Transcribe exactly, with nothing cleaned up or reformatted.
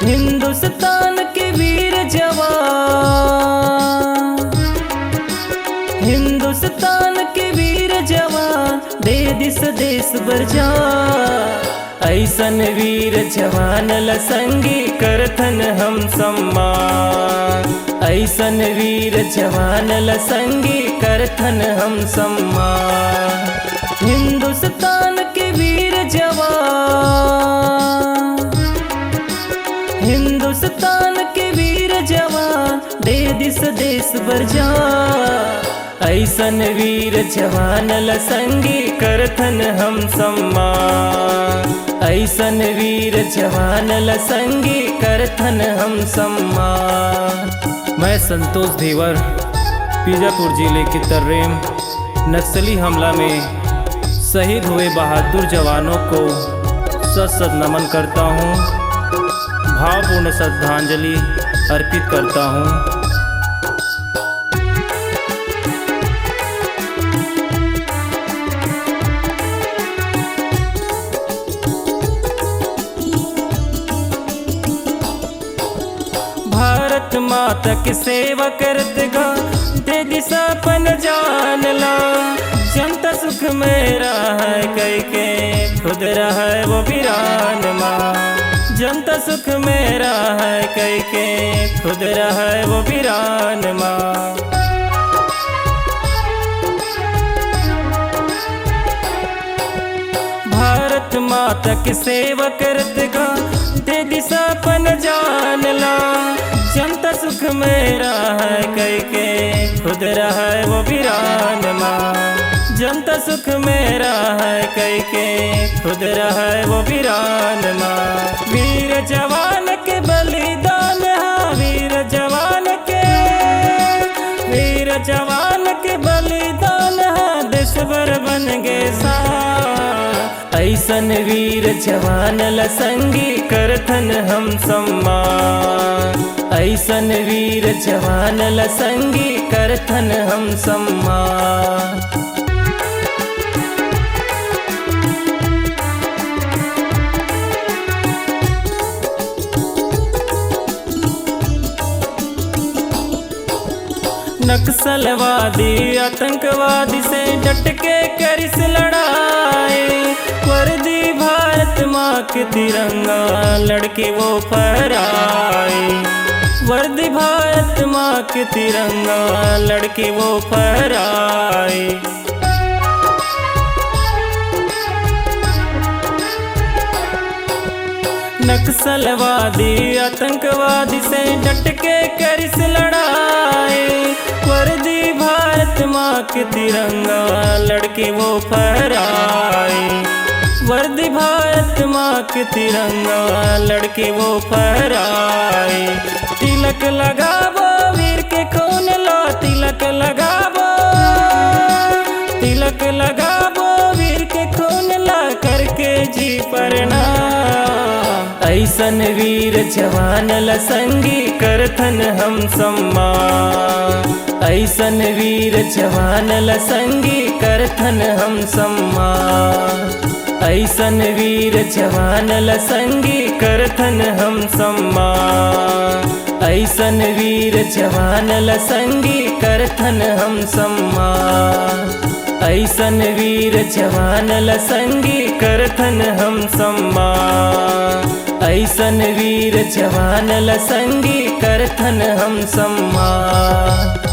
हिंदुस्तान के वीर जवान, हिंदुस्तान के वीर जवान, दे दिस देश बर जान। अइसन वीर जवान ल संगी करथन हम सम्मान, अइसन वीर जवान ल संगी करथन हम सम्मान। हिंदुस्तान के वीर जवान, हिंदुस्तान के वीर जवान, दे दिस देश बर जान। अइसन वीर जवान ल संगी करथन हम सम्मान, अइसन वीर जवान ल संगी करथन हम सम्मान। मैं संतोष धीवर, बीजापुर जिले के तर्रेम नक्सली हमला में शहीद हुए बहादुर जवानों को सत सत नमन करता हूँ, भावपूर्ण श्रद्धांजलि अर्पित करता हूँ। भारत माता के सेवा करत गा, दे दिस अपन जान ला। जनता सुख में रहय कहिके खुद रहय वो वीरान माँ, जनता सुख में रहय कहिके खुद रहय वो वीरान माँ। भारत माता के सेवा करत गा, दे दिस अपन जान ला। जनता सुख में रहय कहिके खुद रहय वो वीरान माँ, जनता सुख में रहय कहिके खुद रहय वो वीरान माँ। वीर जवान के बलिदान हा, वीर जवान के, वीर जवान के बलिदान हा, देश बर बन गे शान। अइसन वीर जवान ल संगी करथन हम सम्मान, अइसन वीर जवान ल संगी करथन हम सम्मान। नक्सलवादी आतंकवादी से डट के करिस लड़ाई, वर्दी भारत माँ के तिरंगा लड़के वो फहराए, वर्दी भारत माँ के तिरंगा लड़के वो फहराए। नक्सलवादी आतंकवादी से डट के करिस लड़ाई, वर्दी भारत माँ के तिरंगा लड़के वो फहराए, वर्दी भारत माँ के तिरंगा लड़के वो फहराए। तिलक लगाबो वीर के खून ला, तिलक लगाबो, तिलक लगाबो वीर के खून ला, करके जी प्रणाम। अइसन वीर जवान ल संगी करथन हम सम्मान, अइसन वीर जवान ल संगी करथन हम सम्मान। अइसन वीर जवान ल संगी करथन हम सम्मान, अइसन वीर जवान ल संगी करथन हम सम्मान, अइसन वीर जवान ल संगी करथन हम सम्मान, अइसन वीर जवान ल संगी करथन हम सम्मान।